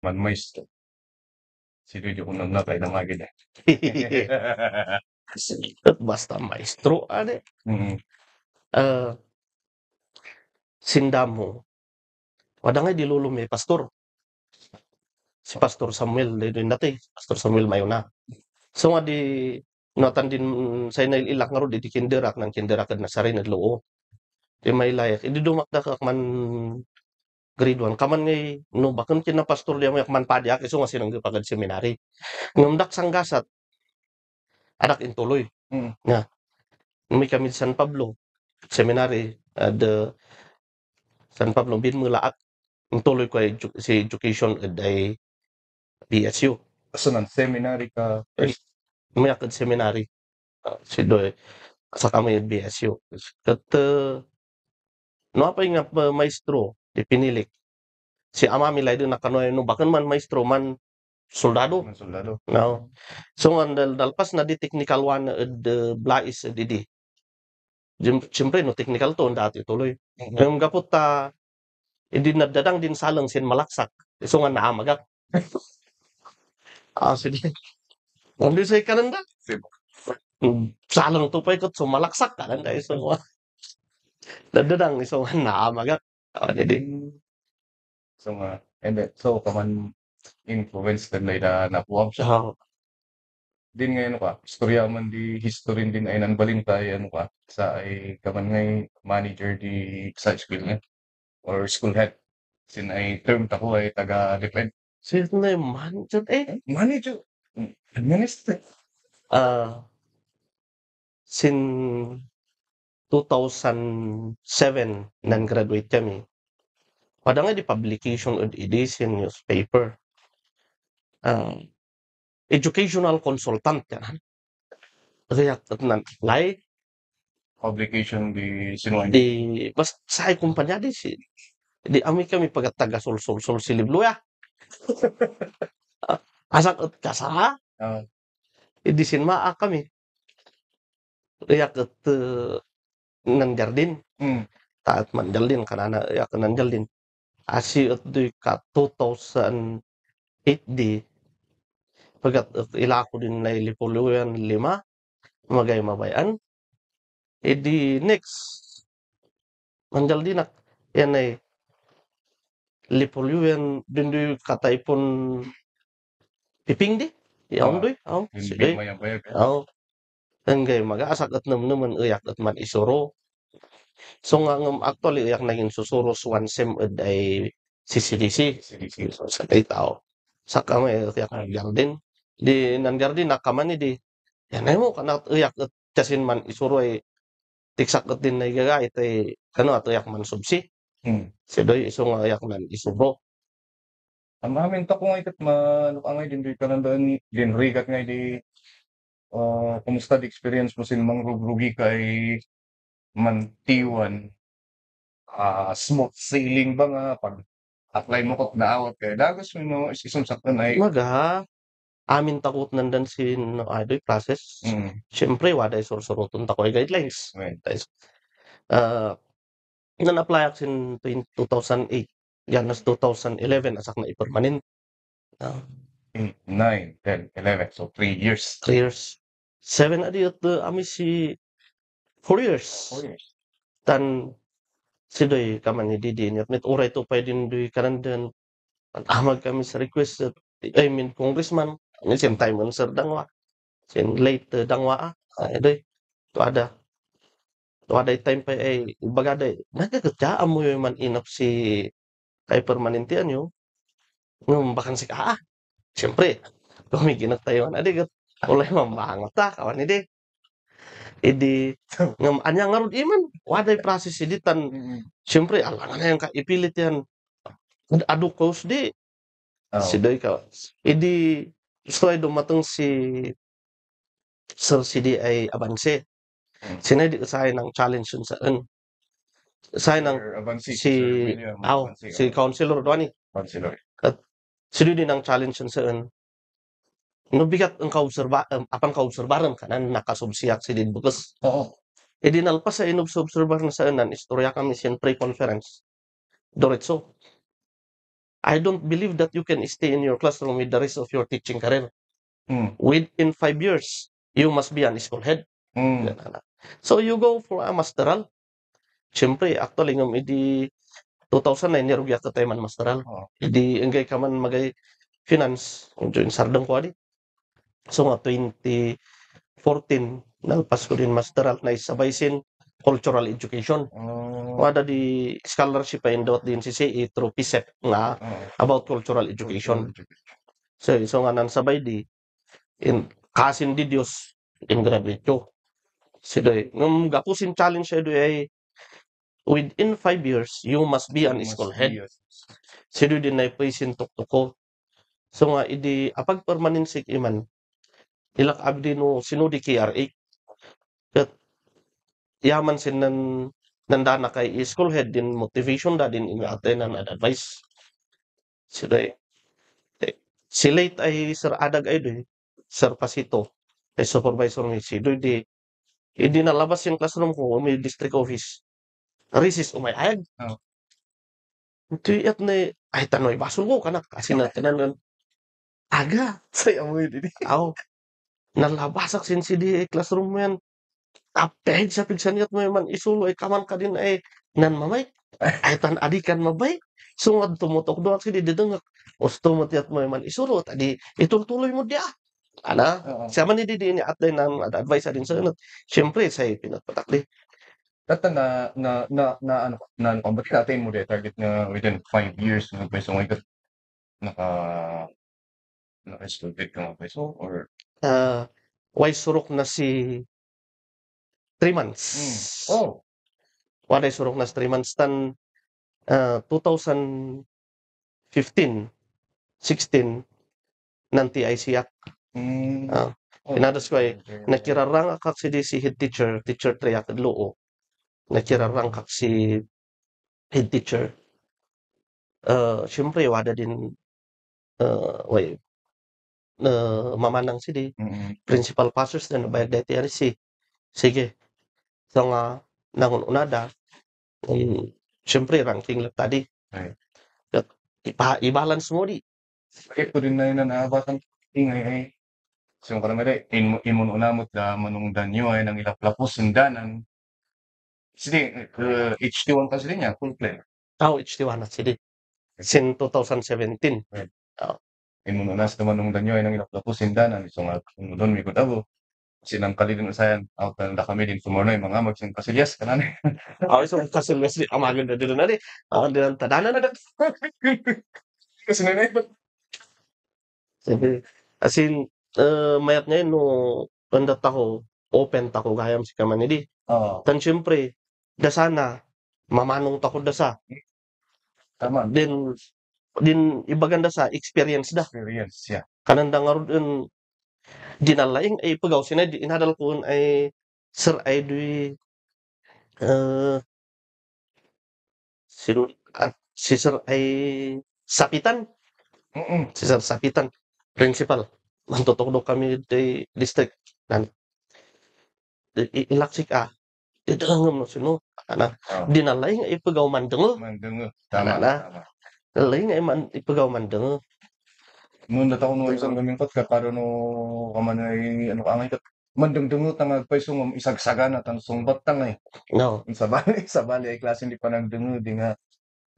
man maestro. Sino yung unang nakay na magin eh. Basta maestro, ade. Mm. Sindamo. Wada nga dilulong may pastor. Si Pastor Samuel, din dati. Pastor Samuel Mayuna. So nga di, notan din sa ilak nga ro, di kinderak ng kinderak na sa rin loo. Di may layak. Hindi dumakda ka man grade 1. Kaman ngay, no, bakit kina pastor di may man padyak, iso nga sinang pagad seminary. Ngamdak sang gasat, adak intuloy. Mm. Nga, may kami San Pablo, seminary, the San Pablo, binmulaak. Intuloy ko ay si education ay BSU. So nang seminary ka first. May akad seminary. Si Doy, sa kami BSU. Kat, no apa nga maestro, di pinilik. Si ama milay din nakanoy, no, bakan man maestro man soldado. Man soldado. No. So nga dalpas na di technical one the blais di. Siyempre no technical to dati tuloy. Yung gapot ta hindi nadadang din salang sin malaksak. So nga naamagak. Sige. Hindi say kanan da. Salang to pa ikot sumalaksak kanan da iso nga. Nadadang iso nga naamagak. Hindi. So nga, and then, so kaman influence din na napuwam siya. So, Din ngayon ka, istorya man di history din ay nang balintay ano ka sa ay kaman ngay manager di sa school nga or school head. Sin ay term tako ay taga-defend. sino na yung manjot Manager. Administrator. Sin 2007 nan graduate kami. Pada nga di publication of edition newspaper. Educational consultant yan. React at nan apply. Publication di sinuwan. Di, basta sa kumpanya di si, di ami kami pagkat taga sol si Libluya. Asak at kasa, di sinmaa kami. React at nan jardin. Taat man jardin, kanana react nan jardin. Asi at di ka 2008 di, pagkat ila ko din na ilipuluyan 5, magay mabayan. Di next, manjal din yan ay lipuluyan din di kataipon piping di. Yaon doy. Sige. Enggay mag-asak at naman uyak at man isuro. So nga actually uyak naging susuro one sem ay CCDC. Sa kay tao. Sa kami uyak ng garden. Di nan garden nakaman ni di. Yan ay mo kanat uyak at kasin man isuro ay tiksak at din na igagait ay kano at uyak man subsi. Si doy iso nga uyak man isuro. Ang amin ta kung ikat ano ka ngay din di kanandaan din rigat ngay di kumusta di experience mo sin mangrugrugi kay mantiwan smooth sailing ba nga pag apply mo kot naawat kay dagos mo no isum saktan ay Maga amin takot nandan sin adoy process. Siyempre waday sursurutun ta koy guidelines. Nan-apply ako sin 2008. Yan nas 2011 asak na i-permanent. 9, 10, 11. So 3 years. 3 years. 7 adi at ami si 4 years. Tan si doy kaman ni Didi net uray to pwede doy kanandan. Amag kami sa request I mean congressman. Ni same time man sir dangwa. Sin late dangwa doy. To ada time pa ay bagada nagkakatya mo yung man inap si kay permanente anyo. Ngum bakan si siyempre kumikinat tayo adi gat ulay mamangot ta kawan ide. Idi ngam anya nga rod iman waday process idi tan siyempre alangan na yung kaipilit yan. Adu cause di si doy ka. Idi gusto ay dumatong si Sir CD ay abanse. Sinay di usahay ng challenge yun sa usahay ng si Councilor Duani. At sino din ang challenge yun sa no bigat ang apang kaobserbaran ka na nakasubsiyak si din bukas. E di nalpas sa inobserbar na sa nan istorya kami siyempre conference. Diretso. I don't believe that you can stay in your classroom with the rest of your teaching career. Mm. Within 5 years, you must be an school head. Mm. So you go for a masteral. Siyempre, actually, ngam idi 2009 niya rugya ka tayo man masteral. Oo. Idi enggay ka man magay finance. Kung join sardang ko adi. So nga 2014, nalpas ko din masteral na isabay sin cultural education. Oh. Wada di scholarship pa indot din si CE through PSEP nga Oo. about cultural education. Cultural education. So nga nan sabay di in kasin di Dios in graduate ko. Sidoy, nung gapusin challenge siya doy ay within 5 years, you must be an You school must head. be a Sidoy din na ipasin tuktok ko. So nga, idi, apag permanensik iman, ilak abdi no sinudi KRA. Kat, yaman sin nandana kay school head din motivation da din ina-attend and advice. Sidoy, si late ay Sir Adag ay doy, Sir Pasito, ay supervisor ni Sidoy di, hindi nalabas yung classroom ko, may district office. Recess umayag. Oh. Ito at na, ay tanoy, baso ko kanak, kasi na tinanan, aga, Saya mo yun. aw, nalabasak sin si di classroom mo yan, apehid sa pigsaniat mo man, isulo ay kaman ka din ay, nan mamay, ay tan adikan mabay, sungad tumutok doon si di didengak, usto mo tiyat mo man, isulo, tadi, ituloy mo dia, ana, Oo. siya man di ni at ng advice din sa inot, siyempre, sa'yo pinagpatakli. Data na ano ka, ba't ka-attain mo di target na within 5 years ng peso ngayon naka naka-student ka ng peso or Why surok na si 3 months. oh, Waday surok na si 3 months tan 2015, 16 nanti ay siyak. oh, Pinadas ko ay okay. nakirarang akak si di si head teacher, teacher Triak Loo. Nakirarang kak si head teacher. Siyempre wada din way mamanang si di principal pastors na nabayag dati ari si. Sige. So nga nangun unada siyempre ranking lang tadi. Right. I-balance mo di. Sakit ko din na yun na nabasang ingay ay. So yung karamere, imun unamot da manung danyo ay nang ilaplapos sindanan. Sige, HT1 kasi din niya, full play. HT1 at si di. Sin 2017. Right. Imun unas da manung danyo ay nang ilaplapos sindanan. So nga, doon may kutabo. Sinang kalidin usayan, out na kami din tumorno yung mga magsing kasilyas kanan. So kasilyas di, amagan na din na di. Ang din tadanan na. Kasi na ba? Sabi, as in, mayat ngayon, no, pandat ako, open tako, gayam si kaman hindi. Tan siyempre, da sana, mamanong tako da sa. Tama. Din ibaganda sa experience da. Experience, yeah. Kananda nga rin, dinalaing ay pagaw sina, inadal ko ay, sir ay di, si sir ay sapitan. Si sir sapitan, principal. Mantutugdo kami di district. Ilaksik didengem no sino ana dinalaing ipagaw mandeng tama ana laing ay man ipagaw mandeng mun nataw no isang gamingkot ka para no kamanay ano ka angay kat mandengdengot ang agpaiso ng isagsagan at ang sungbat tang no sa bali ay klase hindi pa nagdengo di nga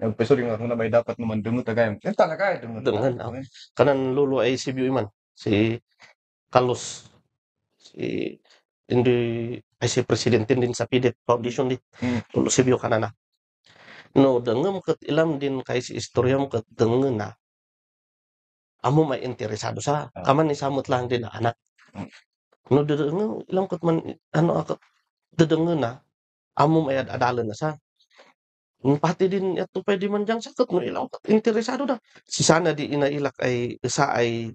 nagpaiso di nga kung na may dapat naman dengo tagay yan talaga ay dengo dengan kanan lulu ay si Iman si Carlos si hindi ay si presidente din sa PDET Foundation di lulu si kanana no dengem ket ilam din kay si istoryam ket dengen na amo may interesado sa kaman ni samot lang din na anak no dedengen ilam ket man ano akat dedengen na amo may adalan na sa pati din ito pwede man diyang sakot no ilaw ket interesado na si sana di inailak ay isa ay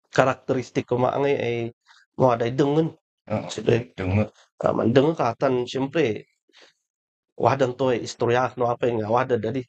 karakteristik ko maangay ay mawaday dengen siday dengo man dengen ka tan siyempre wadan to ay istorya no apa nga wada dadi